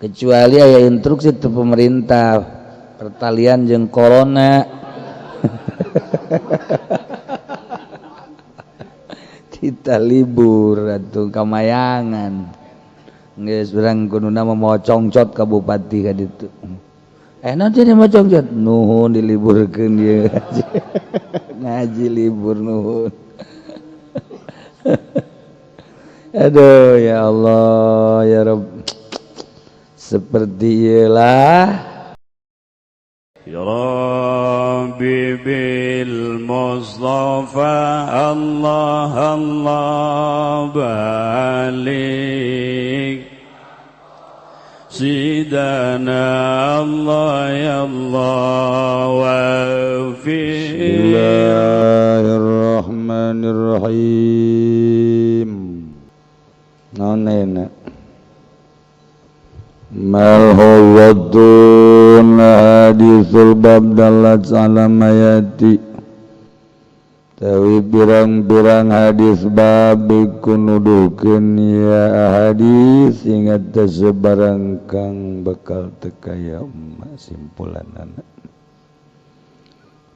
Kecuali aya instruksi ti pemerintah pertalian jeung corona. Kita libur atuh kamayangan. Geus urang kuduna mah mawa congcot ka bupati ka ditu. Naon cenah mawa congcot? Nuhun diliburkeun ieu. Ngaji libur nuhun. Aduh ya Allah ya Rabb. Seperti iyalah. Ya Rabbi bil Mustafa Allah Allah balik Sidana Allah ya Allah wa fi. Bismillahirrahmanirrahim. Naon malhuwatun hadisul bab dalat ala mayati tawi pirang-pirang hadis bab iku nuduhkeun ya hadis ingat sebarang kang bakal teka ya emak simpulanana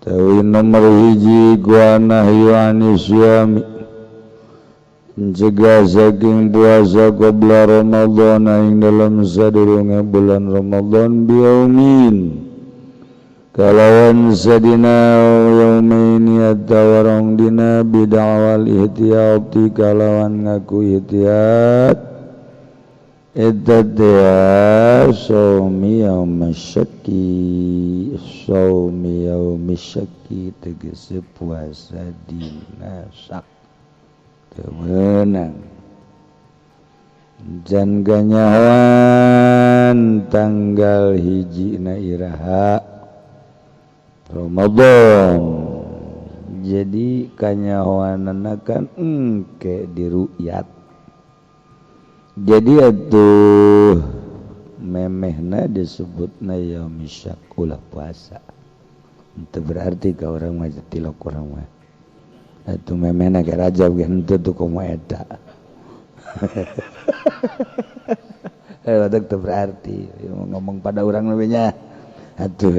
tawi nomor hiji gua nahyu anisyami mencegah saking puasa qabla Ramadan ing dalam sadurunge bulan Ramadan biyaumin kalawan sadina yaumaini atawa rong dina bid'awal ihtiyati kalawan ngaku ihtiyat eta teh saumi yaumasyaki saumi yaumasyaki tegese puasa dina sak temenang jan ganyahan tanggal hiji na iraha Ramadan jadi kanyahoanana kan engke diruyat jadi atuh memehna disebutna yaumisyak ulah puasa itu berarti ka urang mah tilok urang mah atuh memehna ge rajab ge henteu tuh komo eta. Teu berarti ngomong pada urang lebihnya atuh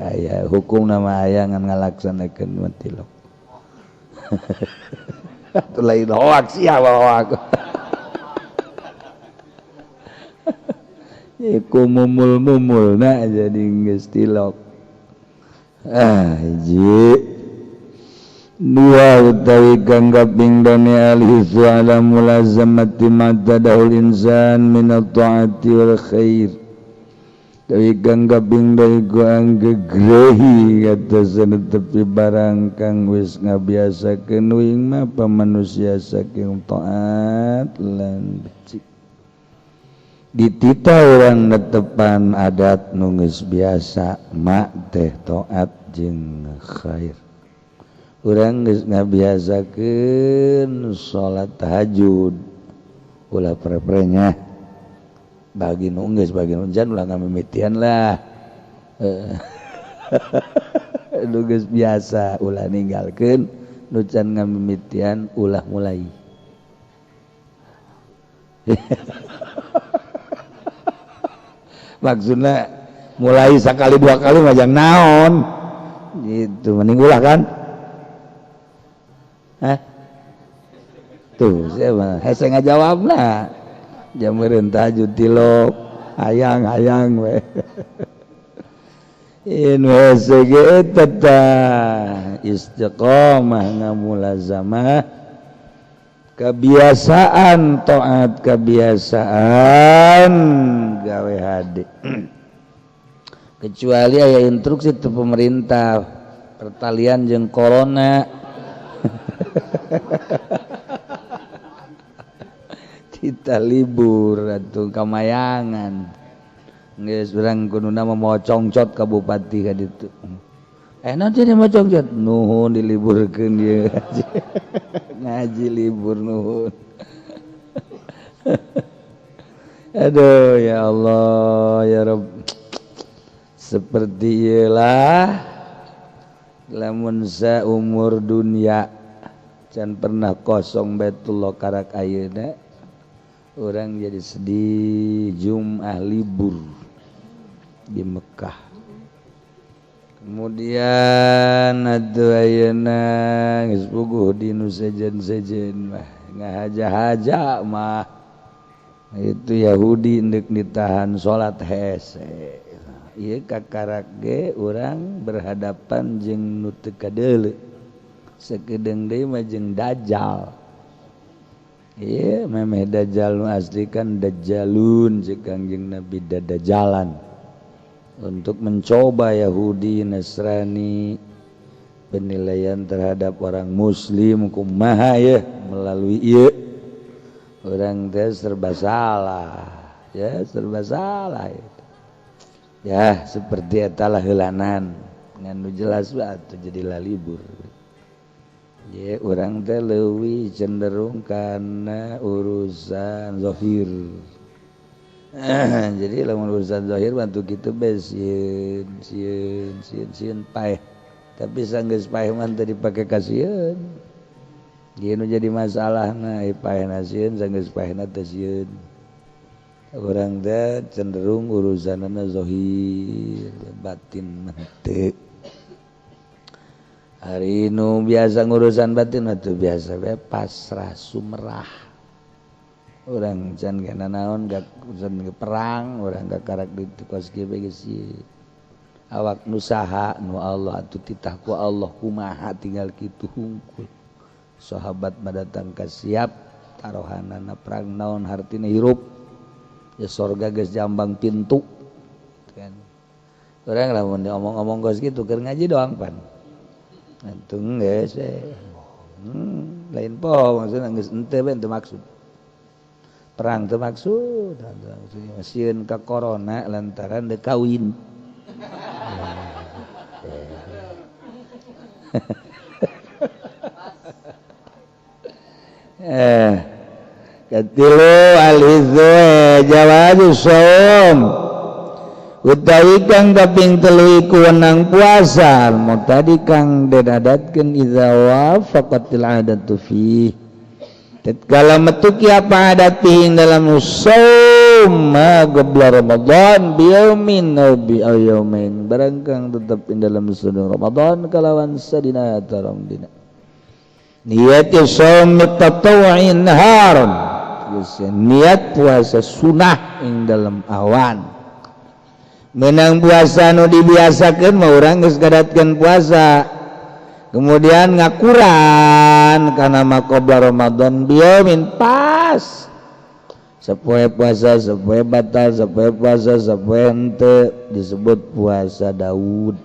aya hukum nama aya ngan ngalaksanakeun mah tilok. Atuh lain hoaks sia hoaks. Iku mumul-mumulna jadi geus tilok. Ah hiji dua utawi kang kaping dane alhisu ala mulazamati ma tadahul insan min at-ta'ati wal khair utawi kang kaping dane ku anggegrehi atas netepi barang kang wis ngabiasakeun wing mah pamanusia saking taat lan becik ditita urang netepan adat nu geus biasa mak teh taat jeung khair. Urang geus ngabiasakeun salat tahajud ulah pre-prenya bagi nu geus bagi nu jan ulah ngamimitian lah. Nu geus biasa ulah ninggalkeun nu can ngamimitian ulah mulai. Maksudna mulai sakali dua kali mah jang naon gitu mending ulah kan. Hah? Tuh, saya mah hese ngajawabna. Jam meureun tahajud tilok, hayang-hayang we. In hese ge eta tah istiqomah ngamulazamah kebiasaan taat kebiasaan gawe hade. Kecuali aya instruksi ti pemerintah pertalian jeung corona. Kita libur atuh kamayangan. Geus urang kuduna mah mawa congcot ka bupati ka ditu. Naon cenah mawa congcot? Nuhun diliburkeun ieu. Ngaji libur nuhun. Aduh ya Allah ya Rabb. Seperti iyalah lamun saumur dunia can pernah kosong Baitullah karak ayeuna Orang jadi sedih Jum'ah libur di Mekah. Kemudian atuh ayeuna geus puguh di nu sejen-sejen mah ngahaja-haja mah itu Yahudi ndek ditahan salat hese. Ieu kakarak ge urang berhadapan jeung nu teu kadeuleu. Sakedeung deui mah jeung Dajjal. Iya, memeh Dajjal nu asli kan Dajjalun jeung Kangjeng Nabi dadajalan untuk mencoba Yahudi Nasrani penilaian terhadap orang Muslim kumaha ya melalui ieu orang teh serba salah ya, serba salah itu. Ya seperti eta lah heulanan ngan nu jelas bae atuh jadi lalibur. Ya, orang teh leuwih cenderung karena urusan zahir. Jadi lamun urusan zahir bantu kitu bae sieun sieun sieun sieun paeh. Tapi sanggeus paeh mah teu dipake kasieun. Ieu nu jadi masalahna, paehna sieun sanggeus paehna teu sieun. Urang teh cenderung urusanana zahir, batin mah teu. Hari nu biasa ngurusan batin atuh biasa we pasrah sumerah. Urang can kana naon gak urusan perang, urang kakarak ditu kos kieu bae geus awak nu saha nu Allah atuh titah ku Allah kumaha tinggal kitu hungkul. Sahabat mah datang ka siap tarohanana perang naon hartina hirup. Ya sorga geus jambang pintu kan. Urang lamun diomong-omong kos kitu keur ngaji doang pan. Atuh geus lain po maksudna geus henteu bae teu maksud. Perang teu maksud, sieun ka corona lantaran deuk kawin. Katilu al-hizzu jawazu shaum. Utawi kang kaping telu iku wenang puasa mau tadi kang dedadatkeun idza wafaqatil adatu fi tatkala metuki apa adat ing dalam saum qabla Ramadan biyaumin aw bi yaumain barang kang tetep ing dalam sedina Ramadan kalawan sadina tarong dina niat saum tatawwu'in naharon niat puasa sunah ing dalam awan. Menang puasa nu dibiasakeun mah urang geus gadatkeun puasa kemudian ngakuran kana maqabla Ramadan biyaumin pas sapoe puasa sapoe batal sapoe puasa sapoe henteu disebut puasa Daud.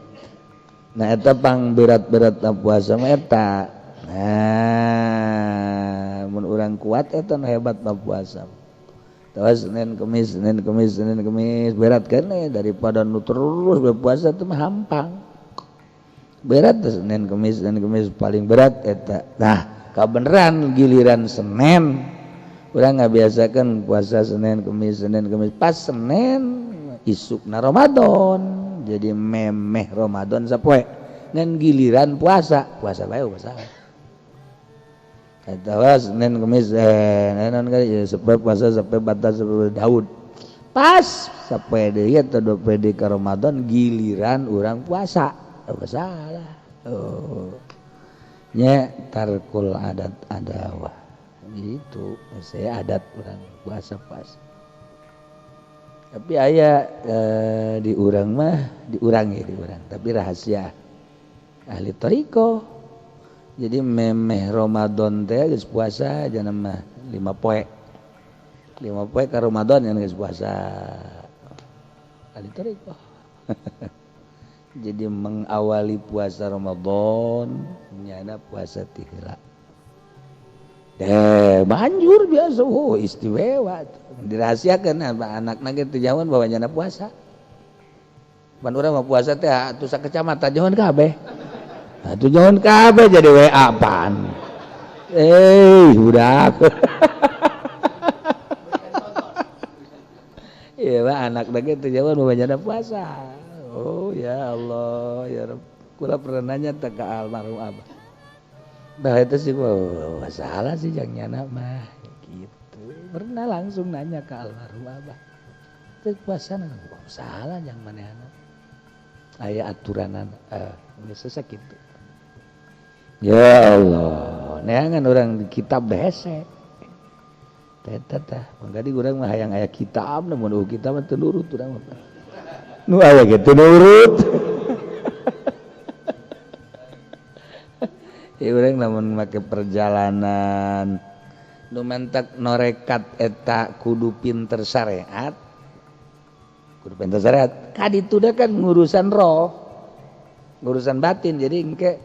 Nah eta pang berat-berat puasa mah eta. Nah mun urang kuat eta nu hebat mah puasa. Terus Senin Kemis Senin Kemis Senin Kemis berat kan daripada nu terus berpuasa itu mah hampang. Berat tuh Senin Kemis Senin Kemis paling berat eta. Nah kabeneran giliran Senin urang ngabiasakeun puasa Senin Kemis Senin Kemis pas Senin isukna Ramadan jadi memeh Ramadan sapoe ngan giliran puasa puasa bae puasa. Eta Senin Kemis naon kali sapoe puasa sapoe batal sapoe Daud. Pas sapoe deui atau dua poe deui ka Ramadan giliran urang puasa. Oh, salah. Oh. Nya tarkul adat adawah. Gitu, saya adat urang puasa-puasa. Tapi aya di urang mah diurang ya diurang, tapi rahasia ahli thariqah. Jadi memeh Ramadan teh geus puasa aja mah 5 poe. 5 poe ka Ramadan yang geus puasa. Ahli thariqah. Jadi mengawali puasa Ramadan nyana puasa ti heula. Deh, banjur biasa oh istimewa. Dirahasiakeun anakna ge teu jauhan bahwa nyana puasa. Pan urang mah puasa teh atuh sakecamatan jauhan kabeh. Atuh jauhan kabeh jadi WA pan. Budak. Iya mah anak ge teu jauhan bahwa nyana puasa. Oh ya Allah ya Rabb. Kula pernah nanya teh ka almarhum abah. Bah itu sih oh, salah sih jang nyana mah gitu. Pernah langsung nanya ke almarhum abah. Teu puasa salah yang manehna. Aya aturanan geus sakitu. Ya Allah, neangan orang di kitab hese. Eta tah, mangga di urang mah hayang aya kitab, namun eueuh kitab mah teu nurut urang mah. Nu aya ge teu nurut. Ya urang lamun make perjalanan nu mentek norekat eta kudu pinter syariat. Kudu pinter syariat. Kaditu da kan ngurusan roh, ngurusan batin. Jadi engke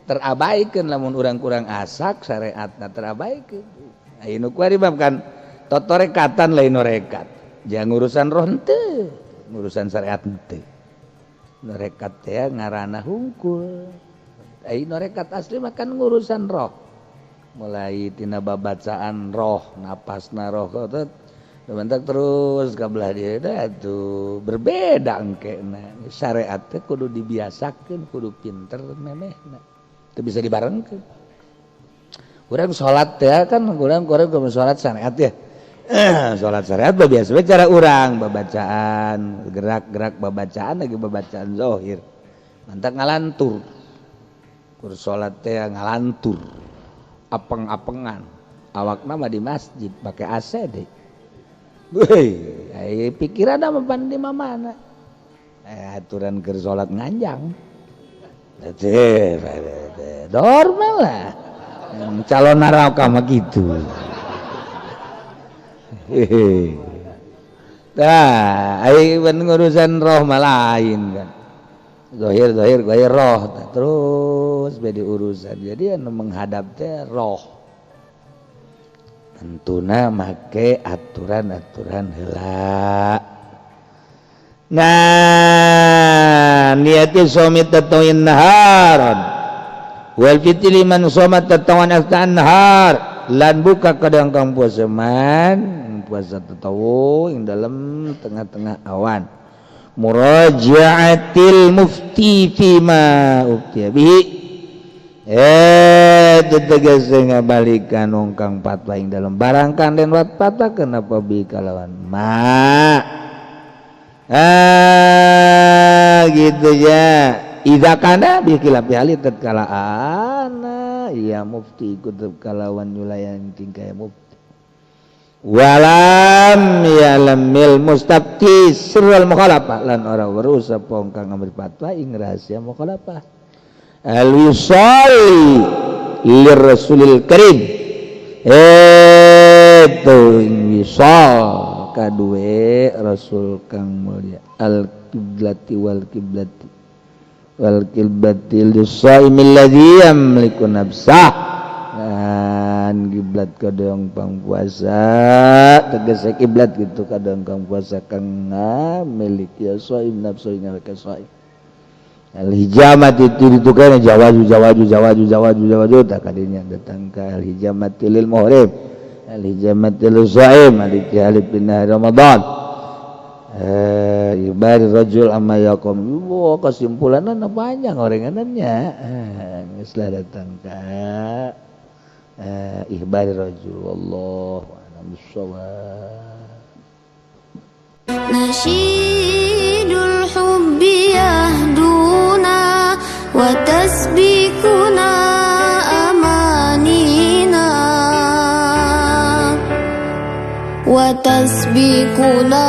terabaikan lamun urang kurang asak syariatna terabaikan. Aya nu kuari bab kan totorekatan lain norekat. Jangan urusan roh henteu, urusan syariat henteu. Norekat teh ngaranna hungkul. Ai norekat asli makan ngurusan roh. Mulai tina babacaan roh, napasna roh teh bentak terus ka belah dieu atuh berbeda engkena. Syariat teh kudu dibiasakeun, kudu pinter memehna. Teu bisa dibarengkeun. Urang salat teh kan urang kudu salat syariat ya. Salat syariat mah biasa we cara urang babacaan, gerak-gerak babacaan lagi babacaan zahir. Mantak ngalantur. Kur salat teh ngalantur. Apeng-apengan. Awakna mah di masjid pake AC deh. Weuh, ai pikiranna mah pan di mana? Aturan keur salat nganjang. Teh, normal lah. Calon neraka mah gitu. Hehe. Tah, ai urusan roh mah lain kan. Zahir zahir zahir roh terus beda urusan. Jadi anu menghadap teh roh. Tentuna make aturan-aturan heula. Nah, niati somi tatawin naharon. Wal fitri liman soma tatawan aftan nahar lan buka kadang kang puasa man puasa tatawu ing dalam tengah-tengah awan. Muraja'atil mufti fima uftiya bihi tetegese ngabalikan wong kang fatwa ing dalam barang kang den fatwa kenapa bi kalawan ma gitu ya. Idza kana bi khilafi hali tatkala ana ya mufti kutub kalawan nyulayan tingkah mufti walam ya'lamil mustafti sirrul mukhalafah lan ora weruh sapa kang ngambil fatwa ing rahasia mukhalafah al wisali lir rasulil karim itu ing wisal kadue rasul kang mulia al kiblati wal kiblati wal kiblati lisaimil ladzi yamliku nafsah lan kiblat kadang pang puasa tegese kiblat gitu kadang kang puasa kang milik ya shaim nafsu ing ka shaim al hijamat itu ditukeun jawaju jawaju jawaju jawaju jawaju tak kadinya datang ka al hijamati lil muhrim al hijamati lil shaim al ijhalib bin Ramadan ibar rajul amma yaqum. Wah, kesimpulanna panjang orenganannya. Geus lah datang ka ihbar rajul wallahu a'lam bissawab. Nasyidul hubbi yahduna wa tasbikuna amanina wa tasbikuna.